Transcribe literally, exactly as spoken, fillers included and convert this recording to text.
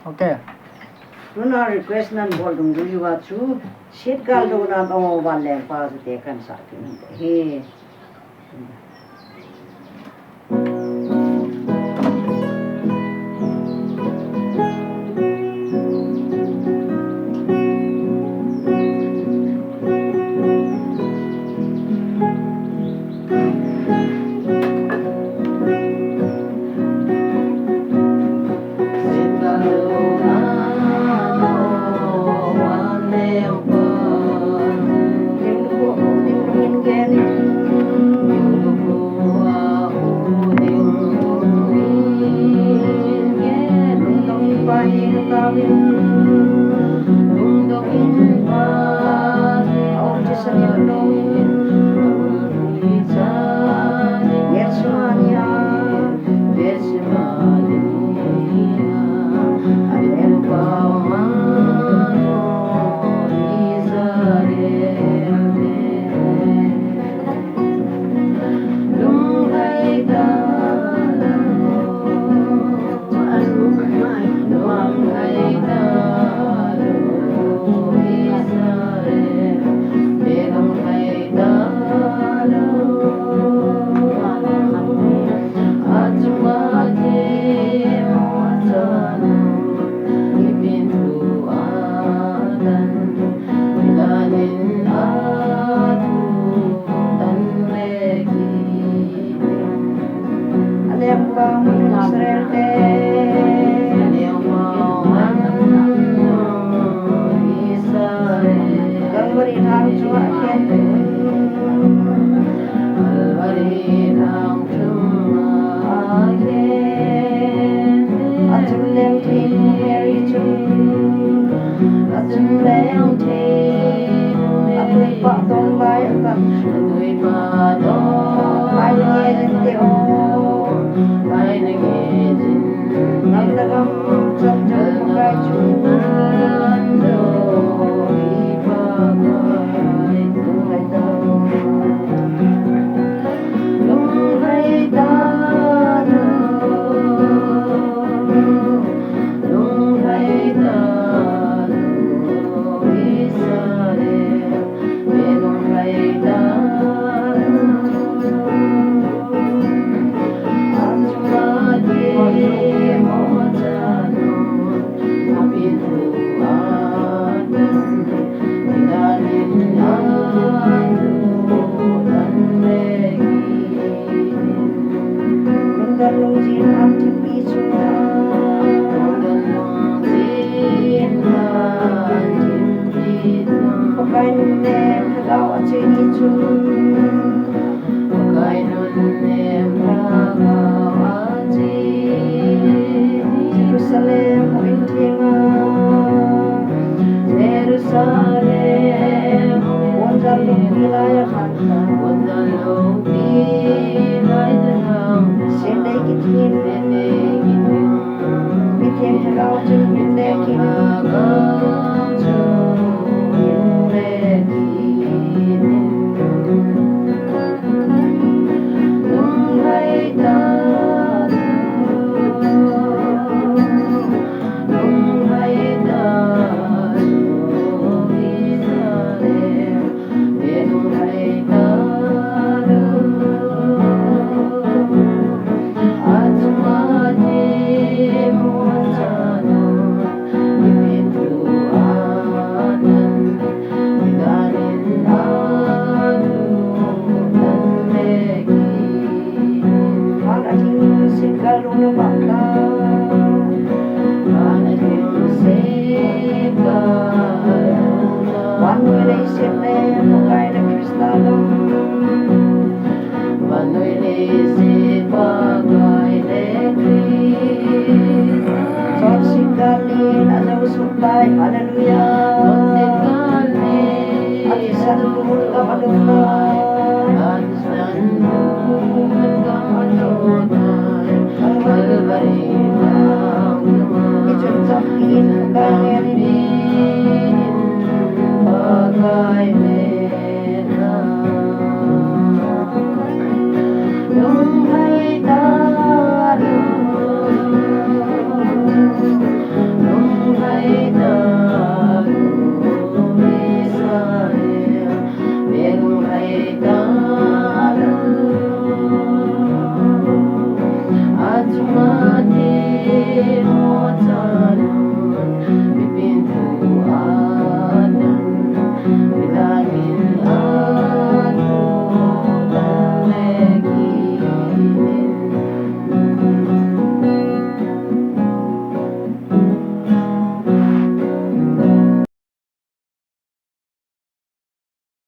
Okay. Tuna request nan bol dungjuiya chu, Sitgal Lona Vanlengpa chu te kan sa kit inte. He. Achun leng thei Mary chun, achun leng thei, atui pa tong lai atan, atui pa tong lai nge te o, lai nge jin, nang ta gam chan jong Pakai chun, Pakai nun nem lhagao a che ni chun. Pakai nun nem lhagao a che ni. Jerusalem houin thenga, Jerusalem houin thenga, Bonjal loupi lai a lhang ta, Bonjal loupi lai a lhang ta, Sendei kithing, Sendei kithing. Mitheng lhagao chun in le kit in. Van a hing sitgal luna bang ta. Van a hing sitgal luna. Vannoi leiset le Pakai le Christa gam. Vannoi leiset Pakai le Christa. Chon sitgal in ajou sut tai. Hallelujah. Chon sitgal in ajou sut tai. Athisan lun gam adong tai.